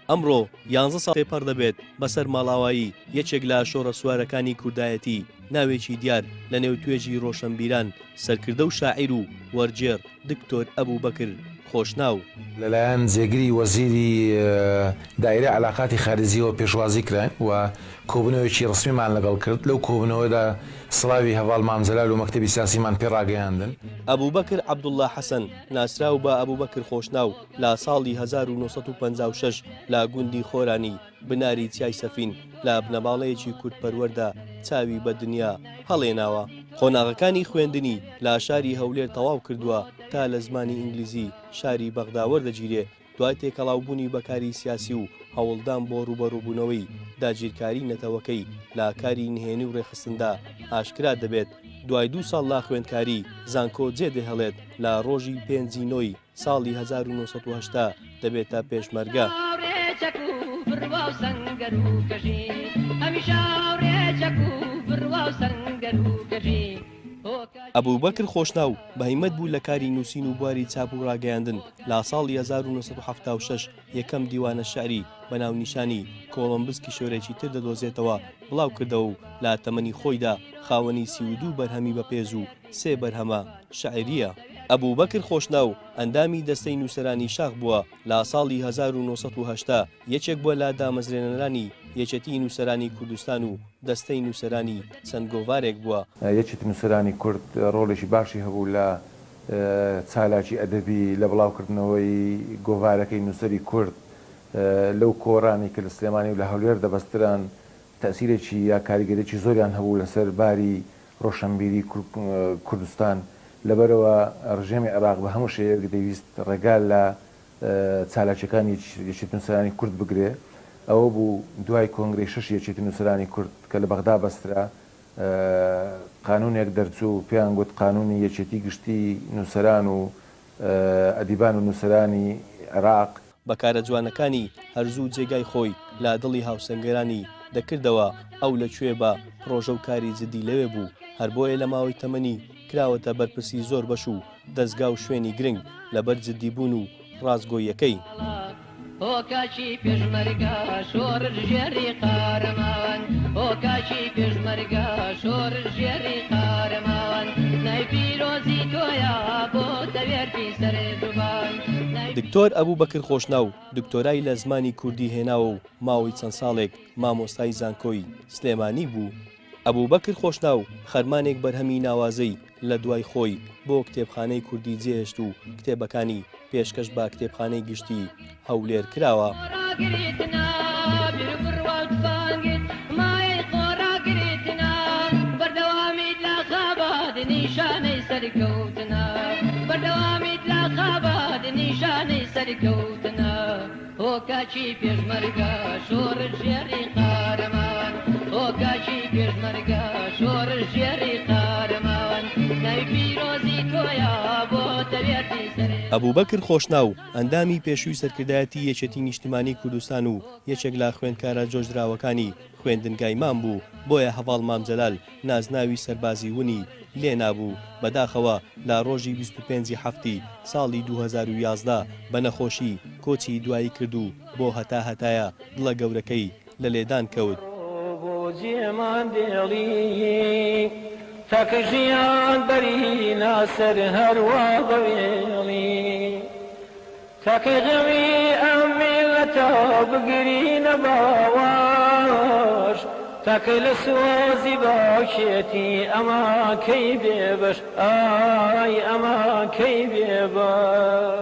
ئەمڕۆ یانزە ساڵ تێپەڕ دەبێت بەسەر ماڵئاوایی یەکێک لە شۆڕەسوارەکانی کوردایەتی، ناوێکی دیار لە نێو توێژی ڕۆشەنبیران، سەرکردە و شاعیر و وەرگێڕ دکتۆر ئەبوبەکر خۆشناو. لەلایەن جێگری وەزیری دائیرەی عەلاقاتی خارجیەوە پێشوازی کراین و کۆبوونەوەیەکی ڕەسمیمان لەگەڵ کرد، لەو کۆبوونەوەدا سڵاوی هەڤاڵ مام جەلال و مەکتەبی سیاسیمان پێ ڕاگەیاندن. ئەبوبەکر عەبدوڵڵا حەسەن، ناسراو بە ئەبوبەکر خۆشناو، لە ساڵی 1956 لە گوندی خۆرانی بناری چیای سەفین لە بنەماڵەیەکی کوردپەروەردا چاوی بە دنیا هەڵێناوە. قۆناغەکانی خوێندنی لە شاری هەولێر تەواو کردووە تا لە زمانی ئینگلیزی شاری بەغدا وەردەگیرێ، دوای تێکەڵاوبوونی بە کاری سیاسی و هەوڵدان بۆ ڕووبەڕووبوونەوەی داگیرکاری نەتەوەکەی لە کاری نهێنی و ڕێکخستندا ئاشکرا دەبێت، دوای دوو ساڵ لە خوێندکاری زانکۆ جێدەهێڵێت لە ڕۆژی پێنجی نۆی ساڵی 1980 دەبێتە پێشمەرگە. ئەبوبەکر خۆشناو بە هیمەت بوو لە کاری نووسین و بواری چاپ و ڕاگەیاندن، لە ساڵی 1976 یەکەم دیوانە شیعری بە ناونیشانی، کۆڵۆمبس کیشوەرێکی تر دەدۆزێتەوە، بڵاو کردەوە و لە تەمەنی خۆیدا خاوەنی 32 بەرهەمی بەپێز و سێ بەرهەمە شیعرییە. ئەبوبەکر خۆشناو ئەندامی دەستەی نووسەرانی شاخ بووە، لە ساڵی 1980 یەکێک بووە لە دامەزرێنەرانی یەکێتیی نووسەرانی کوردستان و دەستەی نووسەرانی چەند گۆڤارێک بووە. یەکێتی نووسەرانی کورد ڕۆڵێکی باشی هەبوو لە چالاکی ئەدەبی، لە بڵاوکردنەوەی گۆڤارەکەی نووسەری کورد، لەو کۆڕانەی کە لە سلێمانی و لە هەولێر دەبەستران، تەئسیرێکی یا کاریگەریی زۆریان هەبوو لەسەر باری ڕۆشەنبیری کوردستان، لەبەرئەوە ڕژێمی عێراق بە هەموو شێوەیەک دەیویست ڕێگا لە چالاکیەکانی یەکێتی نووسەرانی کورد بگرێ، ئەوە بوو دوای کۆنگرەی شەشی یەکێتی نووسەرانی کورد کە لە بەغدا بەسترا، قانوونێک دەرچوو پێیان گوت قانوونی یەکێتی گشتی نووسەران و ئەدیبان و نووسەرانی عێراق. بە کارە جوانەکانی هەر زوو جێگای خۆی لە دڵی هاوسەنگەرانی دەکردەوە، ئەو لە کوێ بە پڕۆژە و کاری جدی لەوێ بوو، هەر بۆیە لە ماوەی تەمەنی کراوەتە بەرپرسی زۆر بەش و دەزگا و شوێنی گرنگ لەبەر جدی بوون و ڕاستگۆییەکەی. دکتۆر ئەبوبەکر خۆشناو دکتۆرای لە زمانی کوردی هێناوە و ماوەی چەند ساڵێک مامۆستای زانکۆی سلێمانی بوو. ئەبوبەکر خۆشناو خەرمانێک بەرهەمی ناوازەی لە دوای خۆی بۆ کتێبخانەی کوردی جێهێشت و کتێبەکانی پێشکەش بە کتێبخانەی گشتی هەولێر کراوە. ئەبوبەکر خۆشناو، ئەندامی پێشووی سەرکردایەتی یەکێتی نیشتیمانی کوردستان و یەکێک لە خوێندکارە جۆشدراوەکانی خوێندنگای مام بوو، بۆیە هەڤاڵ مام جەلال نازناوی سەربازی ونی لێ نابوو، بەداخەوە لە ڕۆژی 25 ی حەفتی ساڵی 2011 بە نەخۆشی کۆچی دوایی کرد و بۆ هەتا هەتایە دڵە گەورەکەی لە لێدان کەوت. بۆ جێمان دێڵی تاکە ژیان بەرینە سەر هەر وا بەوێڵی تاکەی غەمی ئەم میللەتە بگرینە باوەش تاکەی لە سۆزی باوکێتی ئەمان کەی بێبەش ئای ئەمان کەی بێبەش.